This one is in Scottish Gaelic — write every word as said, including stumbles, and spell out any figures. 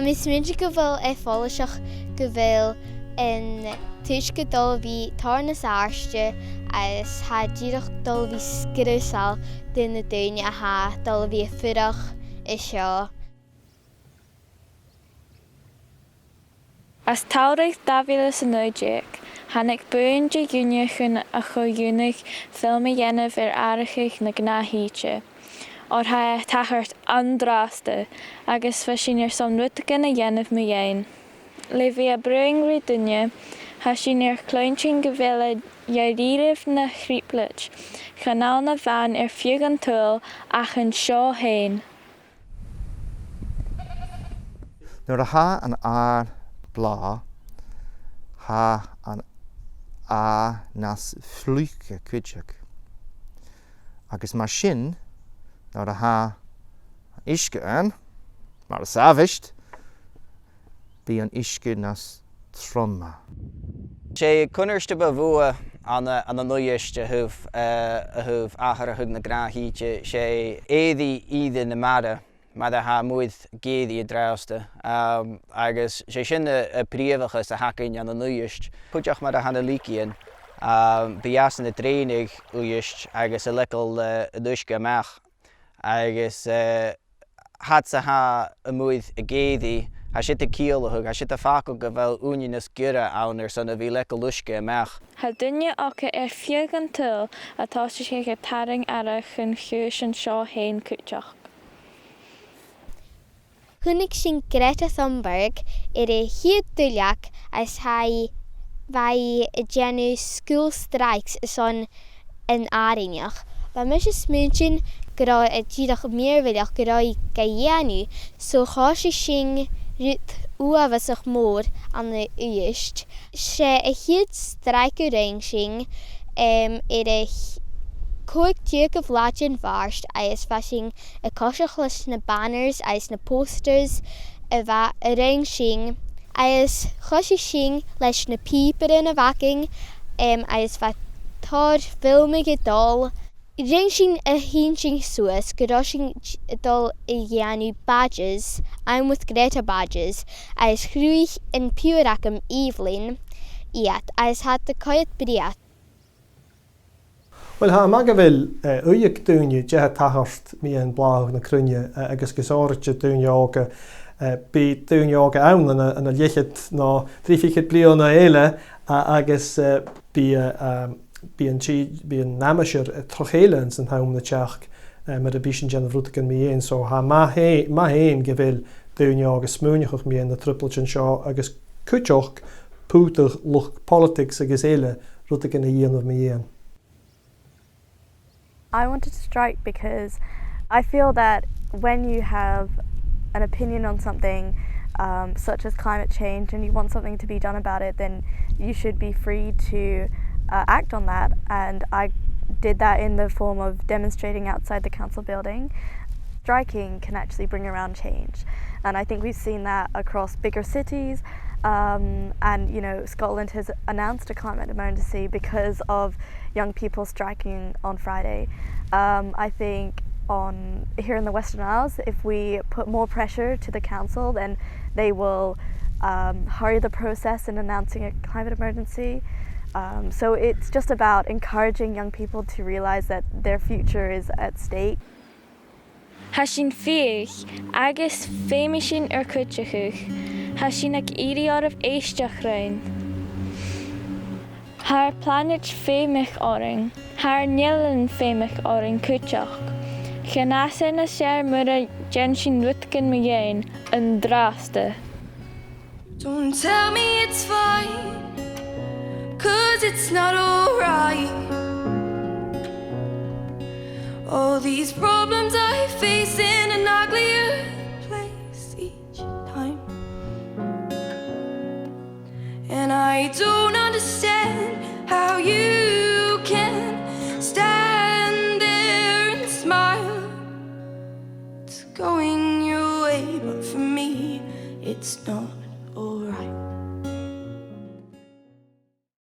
Tha mi a' smaointinn gu bheil e follaiseach gu bheil an t-uisge a' dol a bhith tòrr nas àirde agus tha e dìreach a' dol a bhith sgriosail do na daoine a tha a' dol a bhith a' fuireach an seo. As t-samhradh dà mhìle 's a naoi deug, thàinig buidheann de dhuine chun a' cho-dhùnaidh film a dhèanamh air atharrachadh na gnàth-shìde, oir tha e a' tachairt an-dràsta, agus bha sinn airson rudeigin a dhèanamh mu dheidhinn. Le bhith a' bruidhinn ri daoine, tha sinn air cluinntinn gu bheil e dha-rìribh na thrioblaidean, chan ann a-mhàin air feadh an t-saoghail ach an seo fhèin. Nuair a tha an adhar blàth, tha an adhar nas fliuiche cuideachd. Agus mar sin, nuair a tha an t-uisge ann, mar as àbhaist, bidh an t-uisge nas truime. 'S e cunnart a bu mhotha ann an, ann an Uibhist a thaobh, eh, a thaobh atharrachadh na gnàth-shìde, 's e èirigh ìre na mara, mar a tha muir ag èirigh an-dràsta. Am, agus 's e sin a, a' phrìomhachas a th' againn ann an Uibhist. Cuideachd mar a tha na lìgean, am, bidh iadsan a' drèanadh Uibhist agus a' leigeil, eh, an uisge a-mach. Agus, eh, fhad 's a tha am muir ag èirigh, tha siud a' ciallachadh, tha siud a' fàgail gu bheil ùine nas giorra ann airson a bhith a' leigeil uisge a-mach. Tha daoine aca air feadh an t-saoghail a' tòiseachadh a' tarraing aire chun cùis an seo fhèin cuideachd. Chunnaic sinn Greta Thunberg air a' chiad duilleag agus tha i, bha i a' dèanamh school strikes airson an àrainneachd. Bha mise a' smaointinn gun robh e dìreach mìorbhaileach gun robh i ga dhèanamh, so thòisich sinn rud uabhasach mòr ann an Uibhist. 'S e a' chiad strike a rinn sinn, em, air a' ch-, còig-deug de Bhaile Mhàrt, agus bha sinn a' coiseachd leis na banners agus na posters a bha, a rinn sinn, agus choisich sinn leis na pìobairean a bh' againn, em, agus bha tòrr filmeadh a' dol. Rinn sinn a h-inntinn suas gun robh sinn a' dol a dhèanamh badges, I'm with Greta badges, agus chruthaich am piuthar agam, Evelyn, iad, agus tha iad a' coimhead brèagha. Uill, tha e math gu bheil, eh, uiread de dhaoine a' tachairt mu dheidhinn blàthachadh na cruinne, eh, agus gu sònraichte daoine òga, eh, bidh daoine òga ann ann an, ann an leth-cheud no trì fichead bliadhna eile, a-, agus, eh, bidh, eh, um, bidh an t-, bidh an aimsir, eh, troimh-a-chèile anns an t-àm ri teachd, eh, mura bi sinn a' dèanamh rudeigin mu dheidhinn. So tha e math fhè-, math fhèin gu bheil daoine òga a' smaoineachadh mu dheidhinn na trioblaidean seo agus cuideachd putadh luchd-poilitigs agus eile rudeigin a dhèanamh mu dheidhinn. I wanted to strike because I feel that when you have an opinion on something, um, such as climate change, and you want something to be done about it, then you should be free to, uh, act on that. And I did that in the form of demonstrating outside the council building. Striking can actually bring around change. And I think we've seen that across bigger cities. Um, and, you know, Scotland has announced a climate emergency because of young people striking on Friday. Um, I think on, here in the Western Isles, if we put more pressure to the council, then they will, um, hurry the process in announcing a climate emergency. Um, so it's just about encouraging young people to realise that their future is at stake. Tha sinn fiadhaich agus feumaidh sinn ur cuideachadh. Tha sinn ag iarraidh oirbh èisteachd rinn. Tha ar planaid feumach oirnn. Tha ar n-eilean feumach oirnn cuideachd. Chan fhàs e nas fheàrr mura dèan sinn rudeigin mu dheidhinn an-dràsta. Don't tell me it's fine, 'cause it's not alright. All these problems I face in an ugly